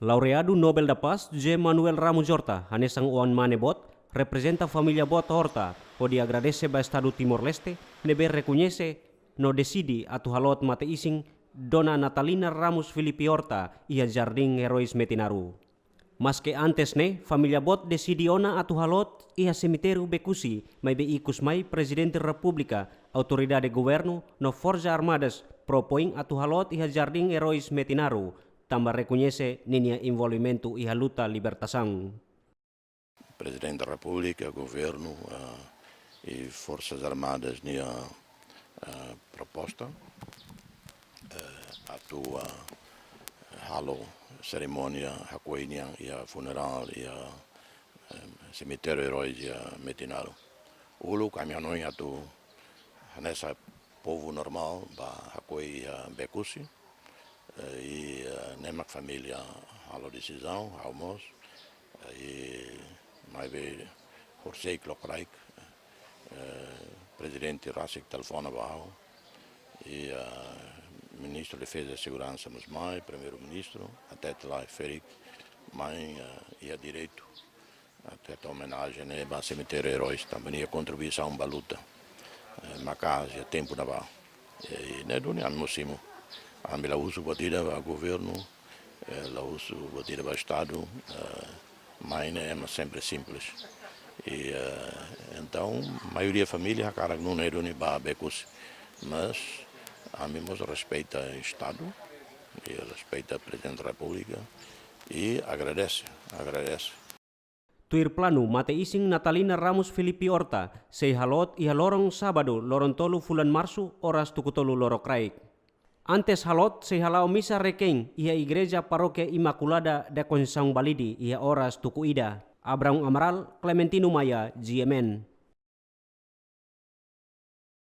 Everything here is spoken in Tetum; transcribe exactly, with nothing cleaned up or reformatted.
Laureadu Nobel da Paz, José Manuel Ramos Horta, hanesan oan mane boot, reprezenta família boot Horta, hodi agradese ba Estadu Timor-Leste, ne'ebé rekoñese no deside atu haloot mate-isin Dona Natalina Ramos Filipe Horta iha Jardín Heróis Metinaro. Maske antes ne'e, família boot deside ona atu haloot iha semitériu Becusi, maibé ikus mai Prezidente Repúblika, Autoridade Governu no Forsas Armadas propoin atu haloot iha Jardín Heróis Metinaro, tanba rekoñese ninia envolvimentu iha luta libertasaun. Prezidente Repúblika, Governu, eh, i Forsas Armadas nia, eh, proposta, eh, atu, eh, halo serimónia hakoi nian iha funerál iha, eh, semitériu Heróis iha Metinaro. Uluk ami hanoin atu hanesan povu normál bá hakoi iha Becusi, eh, i, eh, ne'e mak família halo desizaun, ha'u mós, eh, i maibé horiseik lokraik, eh, Prezidente rasik telefona ba ha'u, i, eh, Ministru Defeza i Seguransa mós mai, Primeiru-Ministru, até lá ferik mai, eh, iha direitu atu hetan omenajen ne'e ba semitériu Heróis, tanba nia kontribuisaun ba luta, eh, maka'as iha tempu ne'ebá. Eh, i ne'e duni ami mós simu. Ami la husu buat ida ba governu, eh, la husu buat ida ba Estadu, eh, mai ne'e ema sempre simples. I, eh, entaun, maioria família hakarak nune'e duni bá Becusi. Mas, ami mós respeita Estadu, i respeita Prezidente Repúblika, i agradese, agradese. Tuir planu, mate-isin Natalina Ramos Filipe Horta sei haloot iha loron Sábadu, loron tolu fulan Marsu, oras tuku tolu lorokraik. Antes haloot sei hala'o misa requiem iha Igreja Parókia Imaculada da Conceição Balide iha oras tuku ida. Abraão Amaral, Clementino Maia, G M N.